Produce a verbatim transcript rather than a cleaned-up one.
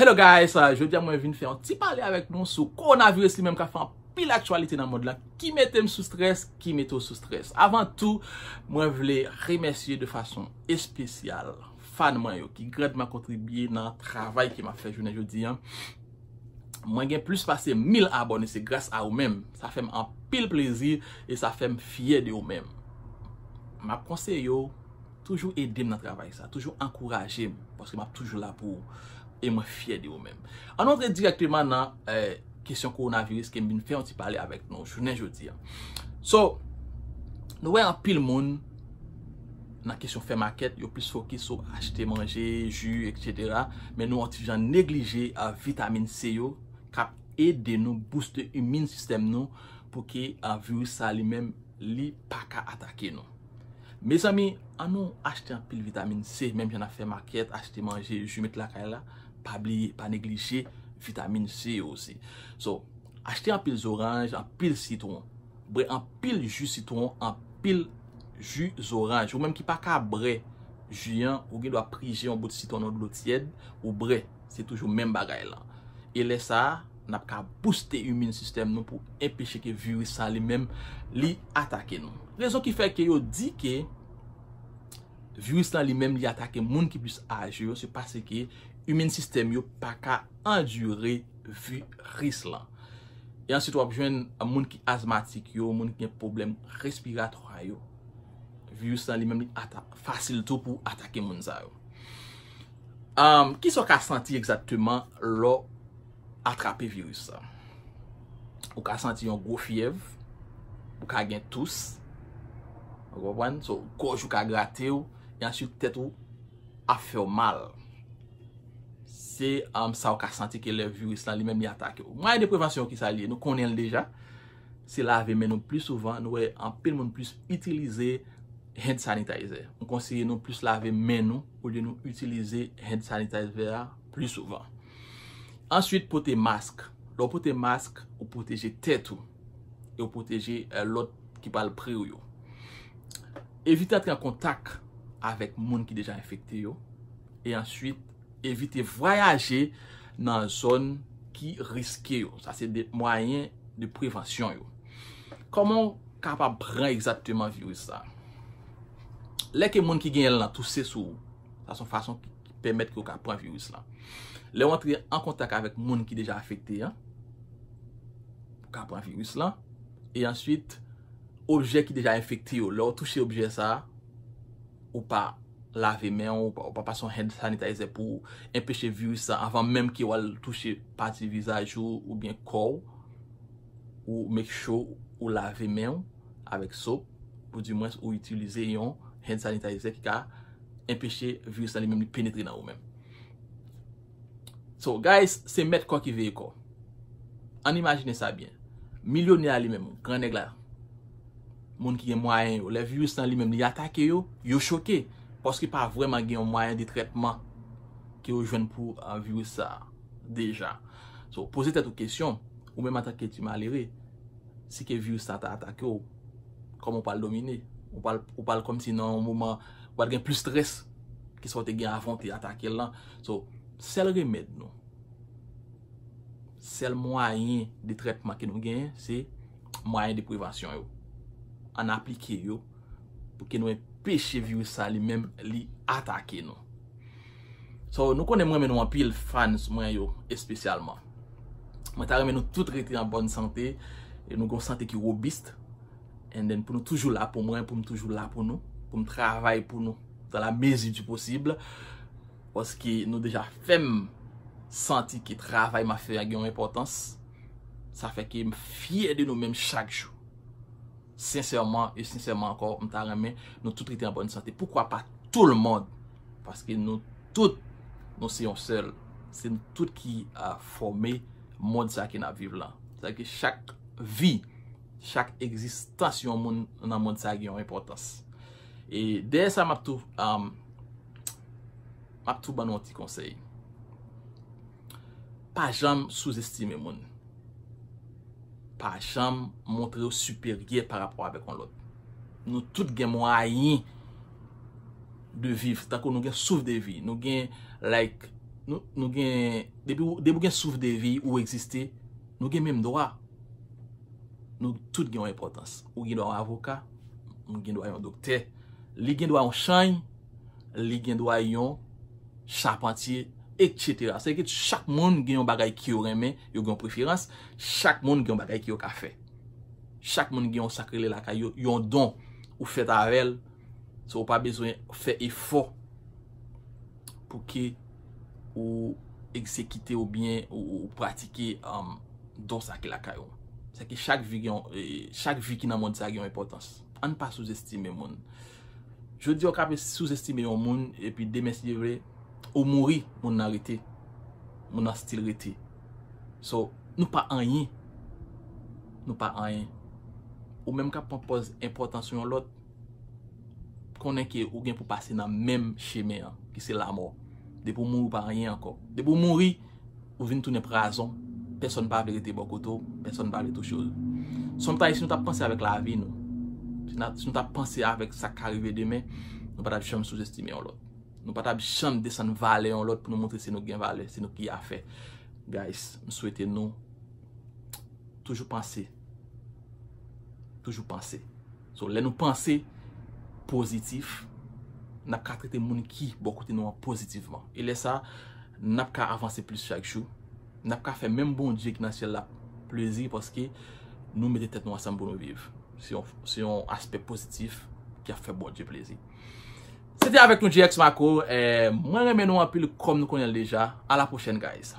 Hello guys, uh, jodi a mwen vin fè yon ti pale avèk nou sou kowonaviris li menm k ap fè anpil aktyalite nan mond lan, ki mete m sou strès, ki mete w sou strès. Avan tou, mwen vle remèsye de fason espesyal fan mwen yo ki grandman kontribye nan travay ke m ap fè jounen jodi an. Mwen gen plis pase mil abòne, se gras a ou menm. Sa fè m anpil plezi e sa fè m fyè de ou menm. M ap konseye w, toujou ede m nan travay sa, toujou ankouraje m, paske m ap toujou la pou ou, e mwen fyè de ou menm. Ann antre dirèkteman nan eh, kesyon kowonaviris ke m vin fè yon ti pale avèk nou jounen jodi a. So, nou wè anpil moun nan kesyon fè makèt, yo plis fokis sou achte manje, ji, etsetera. Men nou yon ti jan neglije a vitamin C yo k ap ede nou booste immune system nou pou ke a viris sa li menm li pa ka atake nou. Mezanmi, ann nou achte anpil vitamin C, menm jan n ap fè makèt, achte manje, ji, met lakay la, pa bliye, pa neglije vitamin C yo osi. So, achte anpil zoranj, anpil sitwon, bwè anpil ji sitwon, anpil ji zoranj. Ou menm ki pa ka bwè ji an, ou gen dwa prije yon bout sitwon nan dlo tyèd, ou bwè, se toujou menm bagay lan. E lè sa a, n ap ka booste immune system nou pou enpeche ke viris sa li menm li atake nou. Rezon ki fè ke yo di ke viris lan li menm li atake moun ki plis aje yo, se paske immune system yo pa ka andire viris lan. E answit w ap jwenn moun ki azmatik yo, moun ki gen pwoblèm respiratwa yo. Viris lan li menm li ata fasil tou pou atake moun sa yo. Um, kisa w ka santi egzakteman lè w atrape viris sa? Ou ka santi yon gwo fyèv, ou ka gen tous, ou konprann? So, gòj ou ka grate w, e answit tèt ou ap fè w mal. Se um, sa w ka santi ke lè viris lan li menm li atake w. Mwayen de prevansyon ki sa li ye, nou konnen l deja. Se lave men nou pli souvan, nou wè anpil moun plis itilize hand sanitizer. M konseye nou plis lave men nou olye nou itilize hand sanitizer a pli souvan. Answit, pote mask. Lè w pote mask, ou pwoteje tèt ou e ou pwoteje eh, lòt ki pral pre w yo. Evite antre an kontak avèk moun ki deja enfekte yo. E answit, evite vwayaje nan zòn ki riske yo. Sa se de mwayen de prevansyon yo. Kòman w kapab pran egzakteman viris sa? Lè ke moun ki genyen l lan touse sou ou, sa se yon fason ki, ki pèmèt ke w ka pran viris lan. Lè w antre an kontak avèk moun ki deja afekte an, ou ka pran viris lan. E answit, objè ki deja enfekte yo, lè w touche objè sa, ou pa lave men w, ou pa, ou pa pase yon hand sanitizer pou enpeche viris sa anvan menm ke w al touche pati vizaj ou oubyen kò w, ou make sure ou lave men w avèk soap, ou dimwens ou itilize yon hand sanitizer ki ka enpeche viris la li menm li penetre nan ou menm. So, guys, se mèt kò ki veye kò. Ann imajine sa byen. Milyonè a li menm, gran nèg la, moun ki gen mwayen yo, lè viris lan li menm li atake yo, yo choke. Paske pa vrèman gen yon mwayen de trètman ke yo jwenn pou uh, viris sa deja. So, poze tèt ou kesyon, ou menm antanke ti malere, si ke viris la ta atake w, kòman w pral domine? Ou pral, ou pral kòmsi nan yon moman, ou pral gen plis strès ke sa w te gen avan w te atake l lan. So, sèl remèd nou, sèl mwayen de trètman ke nou genyen, se mwayen de prevansyon yo. Ann aplike yo pou ke nou enpeche viris sa li menm li atake nou. So, nou konnen mwen renmen nou anpil, fans mwen yo espesyalman. Mwen ta renmen nou tout rete an bòn sante e nou gen yon sante ki wobis. And then pou nou toujou la pou mwen, pou m toujou la pou nou, pou m travay pou nou dans la mesure du possible. Paske nou deja fè m santi ke travay m ap fè a gen yon enpòtans. Sa fè ke m fyè de nou menm chak jou. Sensèman e sensèman ankò, m ta renmen nou tout rete an bòn sante. Poukwa pa tout le monde? Paske nou tout, nou se yon sèl. Se nou tout ki uh, fòme mond sa ke n ap viv lan. Sa ke chak vi, chak egzistans yon moun nan mond sa gen yon enpòtans. E dèyè sa, m ap tou, um, m ap tou ban nou yon ti konsèy. Pa janm souzestime moun. Pa janm montre w siperyè pa rapò avèk yon lòt. Nou tout gen mwayen de viv, tankou nou gen souf de vi, nou gen, like, Nou, nou gen, depi, depi w gen souf de vi, ou egziste, nou gen menm dwa. Nou tout gen yon enpòtans. Ou gen dwa yon avoka, mwen gen dwa yon doktè. Li gen dwa yon chanj, li gen dwa yon chapantye, etsetera. Se ke chak moun gen yon bagay ki yo renmen, yo gen yon preferans, chak moun gen yon bagay ki yo ka fè. Chak moun gen yon sa k rele lakay yo, yon don ou fèt avè l. So, ou pa bezwen fè efò pou ke ou egzekite oubyen ou, ou pratike um, don sa ki lakay ou. Se ke chak vi gen, eh, chak vi ki nan mond sa gen yon enpòtans. Ann pa souzestime moun. Jodi a ou ka pe souzestime yon moun epi demen si Dye vle, ou mouri, moun nan rete. Moun nan still rete. So, nou pa anyen. Nou pa anyen. Ou menm k ap pran pòz enpòtan sou yon lòt, konnen ke ou gen pou pase nan menm chemen an, ki se lamò. Depi w mouri, ou pa anyen ankò. Depi w mouri, ou vin tounen prazon. Pèsonn pa vle rete bò kote w, pèsonn pa vle touche w. Sometimes, si nou t ap panse avèk lavi nou, si na- si nou t ap panse avèk sa k ka rive demen, nou pa t ap janm souzestime yon lòt. Nou pa t ap janm desann valè yon lòt pou nou montre se nou k gen valè, se nou ki afè. Guys, m swete nou toujou panse. Toujou panse. So, lè nou panse pozitif, n ap ka trete moun ki bò kote nou an pozitivman. E lè sa, n ap ka avanse plis chak jou. N ap ka fè menm Bondye ki nan syèl la plezi paske nou mete tèt nou ansanm pou nou viv. Se yon, se yon aspè pozitif ki ap fè Bondye plezi. Se te avèk nou G X Macro. Eh, mwen renmen nou anpil kòm nou konnen l deja. A la pwochèn, guys.